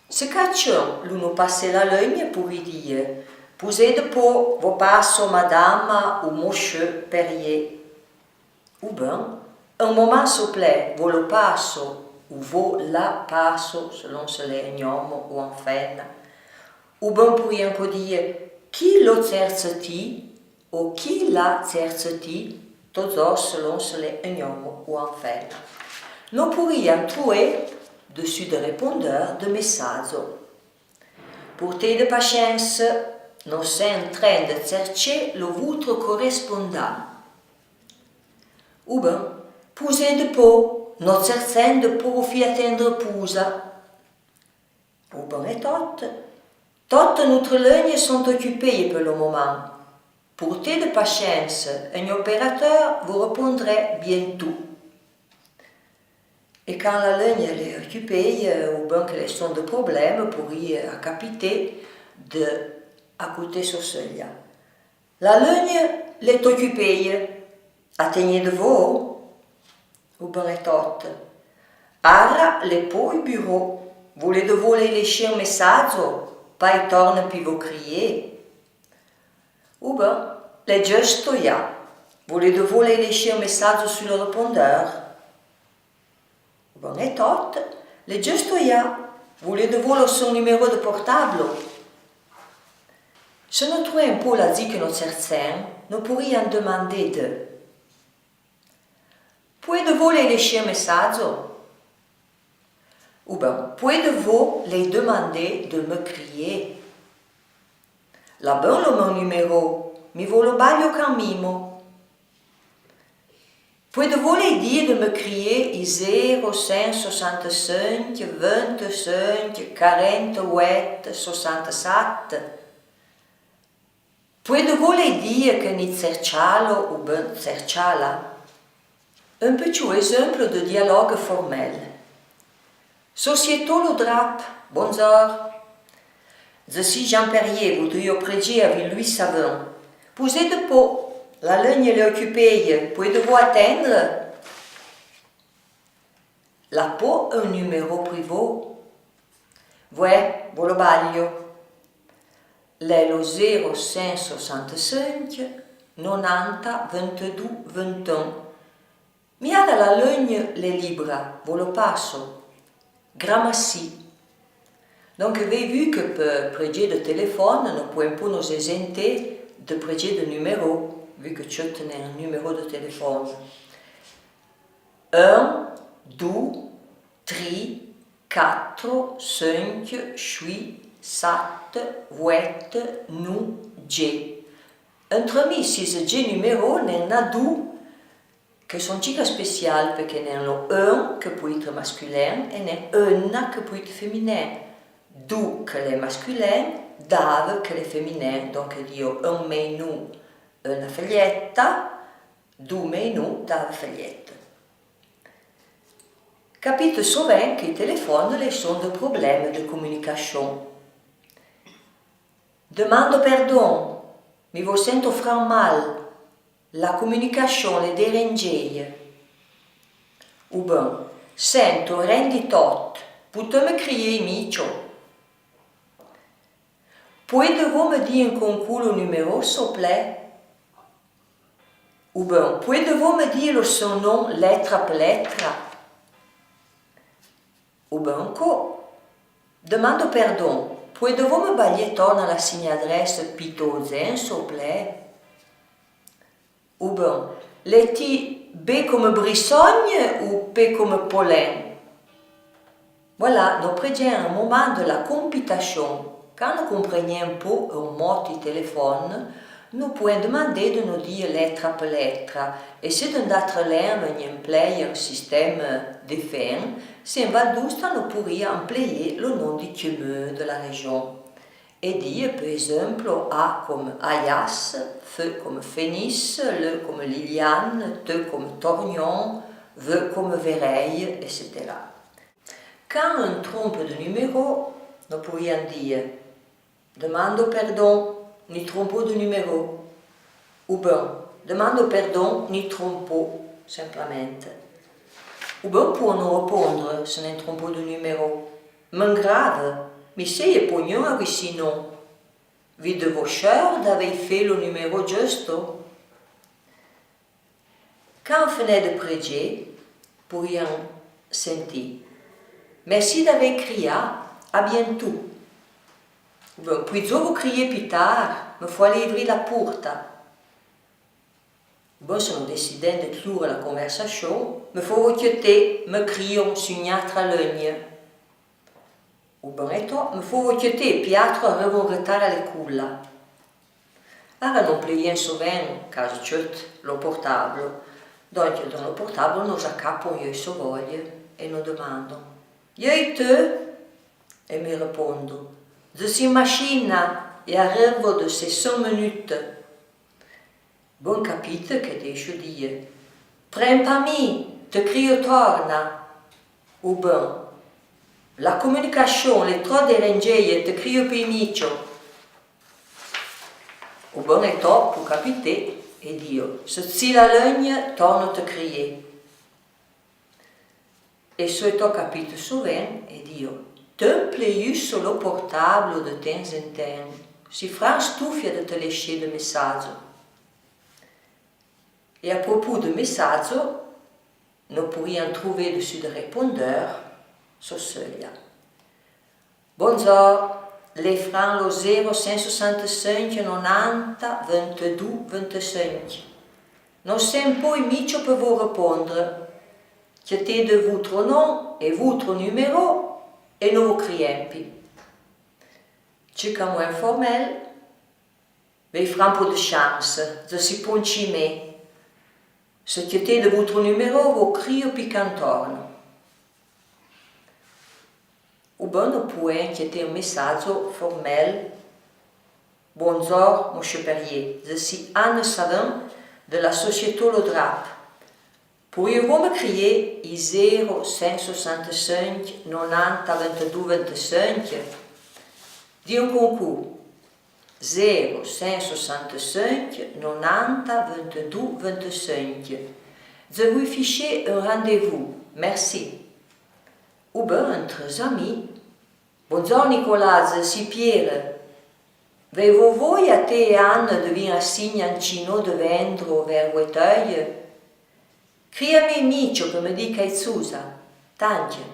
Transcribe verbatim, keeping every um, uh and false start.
Se quachun lo no passe la legne, pourì dî: Pouze de pô, vo passo madama ou mocheu Perrier. Ou ben, un momàn, soplè, vo lo passo, ou vo la passo, selon se l'è un omo ou an fèna. Ou ben pourì anco dî: Qui lo tsertse-ti? Ou qui la tsertse-ti? Tozor selon se l'è un omo ou an fèna. No pourì an troué dessu de repondeur de messazo. Portede pachiense, no sen an tren de tsertse lo voutre correspondàn. Ou ben, pouze de pô, no tsertsen de pô vo fé atendre pouza. Ou ben è tot, tote noutre legne son ocupéye pe lo momàn. Portede pachiense, un opérateur vo repondrè bientou. E can la legne l'è ocupéye, ou ben que l'è son de problème, pourì a capité de acouté so seulya. La legne l'è ocupéye, ategnede vo? Ou ben è tot. Ara l'è pô u burô, volede vo lèi lèiché un messazo, pai torne pi vo crié. Ou ben, l'è justo ya, volede vo lèi lèiché un messazo su lo repondeur? Ou ben è tot, l'è justo ya, volede vo lo son numéro de portablo? Se no troué un pô l'azì que no tsertsen, no pourì an demandé de: Pouede vo lèi lèiché un messazo? Ou ben, pouede vo lèi demandé de me crié? L'a ben lo men numéro, mi vo lo ballo can mimo. Pouede vo lèi dî de me crié i zéro sen soixante-cinq vingt-cinq quarante-huit soixante-sept? Pouede vo lèi dî que ni tsertchalo ou ben tsertchala? Un petchoù exemplo de dialogue formel. Sociéto Lo Drap, bondzor. Dze si Jean Perrier, vodrio prédjé avouì Louis Savin. Pouze de pô, la legne l'è ocupéye, pouede vo atendre? L'a pô un numéro privô? Vouè, vo lo ballo. L'è lo zéro sen soixante-cinq nonanta vingt-deux vingt-un. Mi ara la legne l'è libra, vo lo passo. Gramassì. Donc, v'é vu que pe prédjé de téléfone, no pouèn pô no ezenté de prédjé de numéro, vu que tcheut n'è un numéro de téléfone. Un, dou, tri, quatro, sinque, chouì, sat, vouèt, nou, djé. Entremì si djé numéro, n'en a dou que son tchica spécial, perqué n'en lo un que pou itre masculin e n'en eunna que pou itre féminin. Dou que l'è masculin, dave que l'è féminin, donc dio un mèinoù, eunna felletta, dou mèinoù, dave fellette. Capite sovèn que i téléfone l'è son de problème de comunicachon. Demando perdon, mi vo sento fran mal, la comunicachon l'è dérendjéye. Ou ben, sento ren di tot, poutè me crié i mitcho? Pouede vo me dî euncò un cou lo numéro, soplè? Ou ben, pouede vo me dî lo son non letra pe letra? Ou ben euncò, demando perdon, pouede vo me baillé torna la sin adresse pito zen, soplè? Ou ben, l'è-ti B comme Brissogne ou P comme Paulin? Voilà, no prédjèn un momàn de la compitachon. Can no comprèn un pô un mot i téléfone, no pouèn demandé de no dî letra pe letra, e se deun d'atre lengue n'en empleie un sistème defèn, se en Val d'Outa no pourì empleie lo non di commun de la région. E dî, pe exemplo, A comme Aias, F comme Fénis, L comme Liliane, T comme Torgnon, V comme Verreille, et cetera. Can un trompe de numéro, no pourrian dî: demando perdon, ni trompo de numéro. Ou ben, demando perdon, ni trompo, simplamente. Ou ben pouon repondre, se n'en trompo de numéro: m'engrave, Mi sèye po gnun avouì si non. Vide-vo cheur d'avèi fé lo numéro justo? Can fenè de prédjé, pourian sentì: Mèrsi d'avèi crià, a bientou. Bon, pouì-dzo vo crié pi tar, me fo alé ivrì la pourta. Bon, se no décidèn de clloure la conversachon, me fo vo queuté, me crion su n'atra leugne. Oubin éto, me fo vo queuté, pi atro arreuvo an retar a l'écoula. Ara no pléyèn sovèn, caze queut, lo portablo. Donque, dan lo portablo no acapon ieu so voye é no demandon: Ieu-te? É mi repondo: Dze si an machina é arreuvo de sé cen menute. Bon, capite que décho diye: Pren pa mi, te crio torna. Oubin: La comunicachon l'è tro dérendjéye, te crio pi micho. Oubin éto po capité é dio: Se tsi la leugne, torno te crié. É so éto capite sovèn é dio: Te pléyusso lo portablo de ten-z-en-ten, si fran stufia de te léché de messadzo. É a propou de messadzo, no pourian trouvé dessu de répondeur so seulia. Bondzor, l'è fran lo zéro cen soixante-cinq nonanta vente-dou vente-cinq. No sen pouì micho pe vo repondre. Queuté de voutro non é voutro numéro é no vo crièn pi. Tsi ca mouin formel. Vèi fran po de chance, dze si po an tsi mé. Se queuté de voutro numéro, vo crio pi can torno. Oubin no pouèn queuté an messadzo formel: Bondzor, Monsieur Perrier, dze si Anne Savin de la société Lo Drap. Pourieu-vo me crié i zéro cen soixante-cinq nonanta vente-dou vente-cinq? Di an cou: zéro cen soixante-cinq nonanta vente-dou vente-cinq. Dze vouì fiché an rendez-vous. Mèrsi. Oubin entre ami: Bondzor Nicolas, dze si Piere. Vèi-vo voye, té é Anne, de vin assi an tsi no de vèndro vèr vouè teuille? Cria-mé micho pe me di caitsosa. Tanque.